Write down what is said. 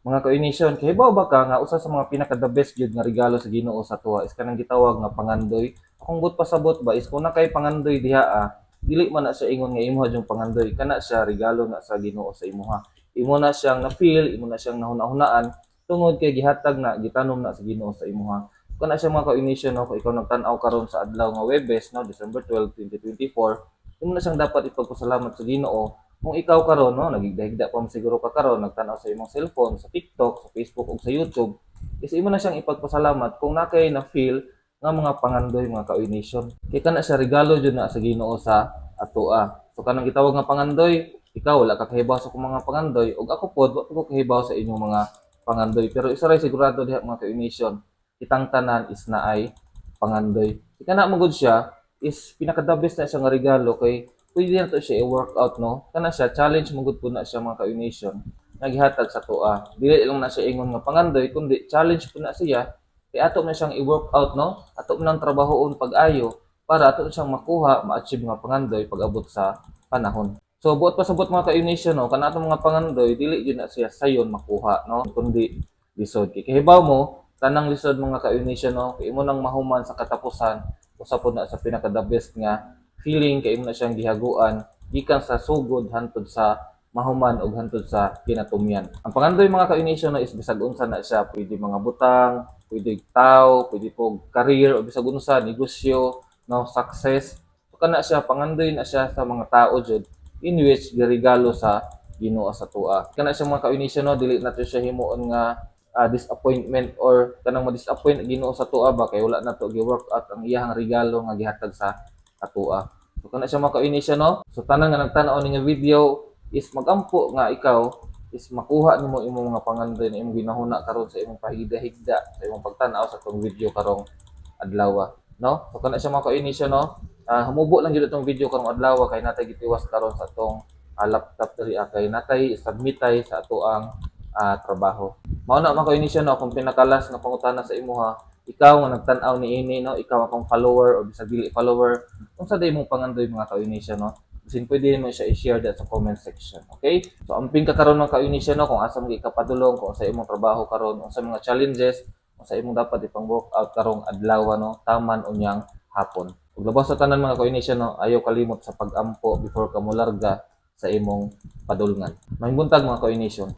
Mga ka-Nation, kahibaw ba ka nga usa sa mga pinaka the best gyud nga regalo sa Ginoo sa atoa is kanang gitawag nga pangandoy? Akong buot pasabot ba is kung naa kay pangandoy diha dili man na siya ingon nga imuha yung pangandoy, kana siya regalo na sa Ginoo sa imuha. Imo na siyang na-feel, imo na siyang nahuna-hunaan tungod kay gihatag na, gitanom na sa Ginoo sa imuha. Kana siya, mga ka-Nation, no, kung ikaw nagtan-aw karon sa adlaw nga Webes, no, December 12, 2024, imo na siyang dapat ipagpasalamat sa Ginoo kung ikaw karon, no, nagigda-higda pa mo siguro ka karon nagtan-aw sa imong cellphone, sa TikTok, sa Facebook ug sa YouTube, is imo na siyang ipagpasalamat kung naa kay na feel nga mga pangandoy, mga ka-Nation. Kay kana siya, regalo jud na sa Ginoo sa atoa. So kanang gitawag nga pangandoy, ikaw wala ka kahibaw sa akong mga pangandoy ug ako pod wa ko kahibaw sa inyong mga pangandoy. Pero isa ra sigurado diha, mga ka-Nation, kitang tanan is naay pangandoy. Kana man gud siya is pinaka the best na siya nga regalo kay pwede na to siya i-workout, no? Kana siya, challenge man gud po na siya, mga ka-Nation, nga gihatag sa atoa. Dili lang na siya ingon nga pangandoy kundi challenge po na siya kay ato na siyang i-workout, no? Ato nang trabahoon pag-ayo para ato na siyang makuha, ma-achieve nga pangandoy pag-abot sa panahon. So buot pasabot, mga ka-Nation, no, kana atong mga pangandoy dili jud na siya sayon makuha, no, kundi lisod. Kay kahibaw mo, tanang lisod, mga ka-Nation, no, kay imo nang mahuman sa katapusan, usa pod na sa pinaka the best nga feeling kay imo na siyang gihaguan gikan sa sugod hantod sa mahuman og hantod sa kinatumyan. Ang pangandoy, mga ka-Nation, no, is bisag unsa na siya, pwede mga butang, pwede tao, pwede po career o bisag unsa, negosyo, no, success. So kana siya, pangandoy na siya sa mga tao jud in which giregalo sa Ginoo sa atoa. Kana siya, mga ka-Nation, no, dili nato siya himuon nga disappointment or kanang ma-disappoint Ginoo sa atoa ba kay wala nato gi-work out ang iyahang regalo nga gihatag sa atoa. So kana siya, mga ka-Nation, no. So tanan nga nagtan-aw ning video is magampo nga ikaw is makuha nimo imong mga pangandoy na imong ginahuna karon sa imong pahigda-higda sa imong pagtan-aw sa atong video karong adlaw, no? So kana siya, mga ka-Nation, no. Humubo lang jud itong video karong adlaw kay natay gitiwas karon sa atong laptop diri kay natay submitay sa atoang trabaho. Mao na, mga ka-Nation, no, akong pinaka-last nga pangutana sa imuha, ikaw nga nagtan-aw niini, no, ikaw akong follower o bisag dili follower, unsa day imong pangandoy, mga ka-Nation, no? Bisin pwede mo siya i-share sa comment section. Okay? So amping ka karon, mga ka-Nation, no, kung asa mo ikapadulong, kung sa imong trabaho karon, unsa mga challenges, unsa imong dapat ipang workout karong adlaw, no, taman unyang hapon. Ug labaw sa tanan, mga ka-Nation, no, ayaw kalimot sa pag-ampo before ka molarga sa imong padulngan. Maayong buntag, mga ka-Nation.